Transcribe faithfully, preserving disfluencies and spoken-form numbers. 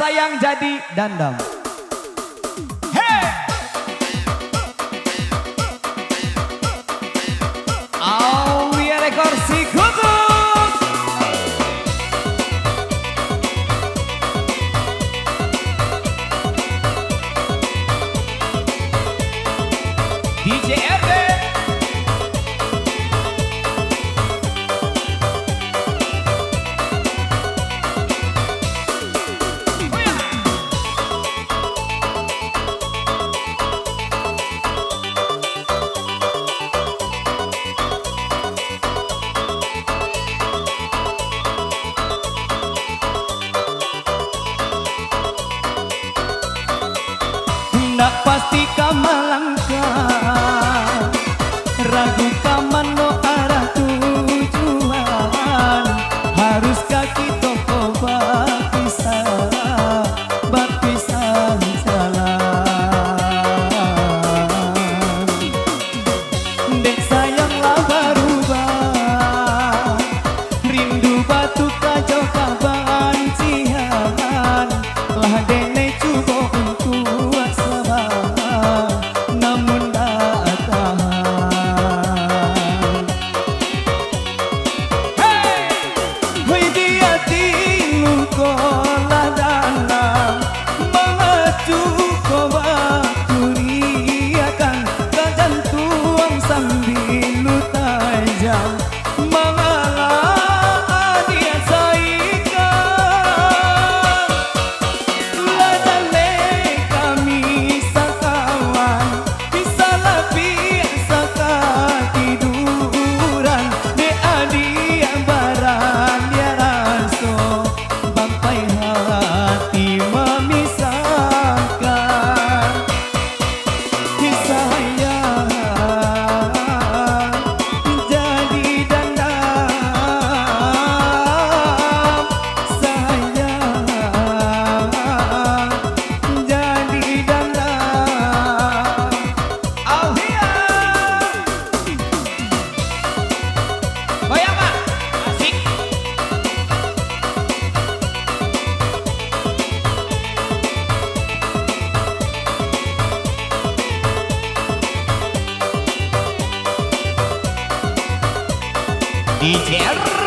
Sayang jadi dandam. Hei! Aulia Rekor Sikutu. D J R D. Ndak pasti ka malangkah, ragu ka mano arah tujuan, haruskah kito ko bapisah, bapisah jalan. Dek sayang lah barubah, rindu batuka jo kabancian. Lah denai cubo untuak sabar, namun dak tahan. Hei! Hoi di ati luko lah dalam, mangacu ko bacuriakan, ka jantuang sambilu tajam, mangalah adiak saikang. Lah jaleh kami sakawan, bisa labiah sakatiduran, dek adiak baraliak raso, bampai hati mamisahkan. Sayang jadi dandam, sayang jadi dandam. Auhia. Goyang, Mak. Asik. D J R.